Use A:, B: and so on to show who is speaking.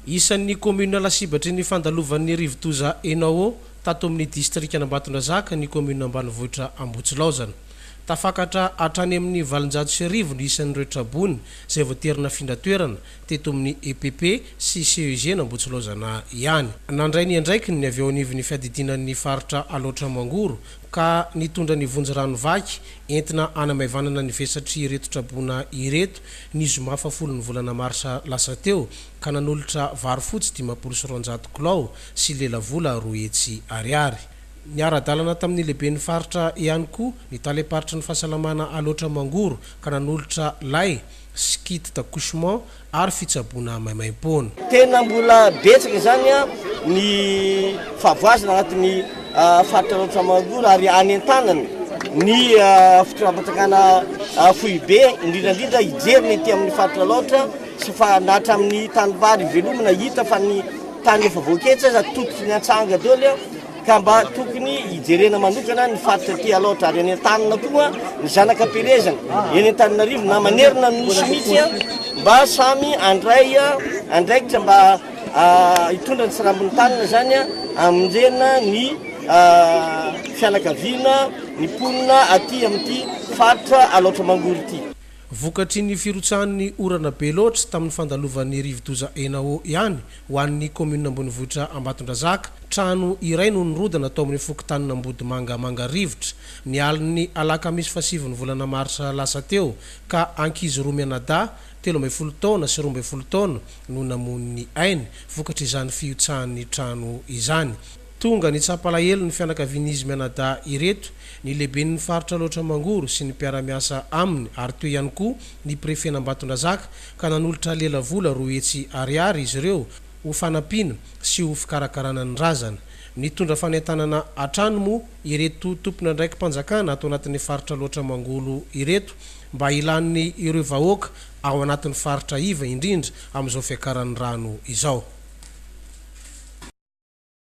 A: Isan'ny kaominina lasibatry ny fandalovan'ny rivodoza Enao tato amin'ny distrikan'Ambatondrazaka ny kaominina ambanivohitra Ambohitsilaozana. Tafakatra hatrany amin'ny 1800 ny isan'ireo traboina izay voatery nafindra toerana teto amin'ny EPP sy CEG n'Ambohitsilaozana ihany. Nandray ny andraikiny ny avy eo anivon'ny fiadidiana ny faritra Alaotra Mangoro ka nitondra ny vonjy rano vaky entina hanamaivanana ny vesatr'ireto traboina ireto ny zoma fahafolon'ny volana marsa lasa teo ka nanolotra vary fotsy 250 kilao sy lelavola 200 ariary. Niara-dalana tamin'ny lehiben'ny faritra ihany koa ny talem-paritry ny fahasalamana Alaotra Mangoro ka nanolotra lay sy kit d'accouchement ary fitsaboana maimaimpoana.
B: Tena mbola betsaka izany ny fahavoazana anatin'ny faritra Alaotra Mangoro ary anentanana ny fitondram-panjakana foibe indrindra indrindra hijery ny ety amin'ny faritra Alaotra sy fa na hatramin'ny tanimbary velomina hita fa ny tany efa voaketsa aza tototry ny antsanga daholo ka mba tokony hijerena manokana ny faritra aty Alaotra ary anentanana koa ny zanaka am-pielezana eny Antananarivo na manerana ny nosy mihitsy mba samy handray andraikitra mba hitondra ny tsirambin'ny tanana zany hamonjena ny fianakaviana ny mponina aty amin'ity faritra Alaotra Mangoro ity.
A: Vokatry ny firotsahan'ny orana be loatra tamin'ny fandalovan'ny rivodoza Enao ihany ho an'ny kaominina ambonivohitra Ambatondrazaka, trano iray no nirodana tao amin'ny fokontanin'Ambodimanga Mangarivotra, ny alin'ny alakamisy fahasivin'ny volana marsa lasa teo, ka ankizy roa mianadahy, 13 taona sy 12 taona, no namoy ny ainy, vokatr'izany fihotsahan'ny trano izany. Tonga nitsapa alahelo ny fianakavian'izy mianadahy ireto, ny lehiben'ny faritra Alaotra Mangoro sy ny mpiara-miasa aminy ary teo ihany koa ny prefen'Ambatondrazaka ka nanolotra lelavola 200 ariary izy ireo ho fanampiana sy ho fikarakarana ny razana. Nitondra fanentanana hatrany moa ireto tompon'andraiki-panjakana ato anatin'ny faritra Alaotra Mangoro ireto mba hilan'ny ireo vahoaka ao anatin'ny faritra iva indrindra amin'izao fiakaran'ny rano izao.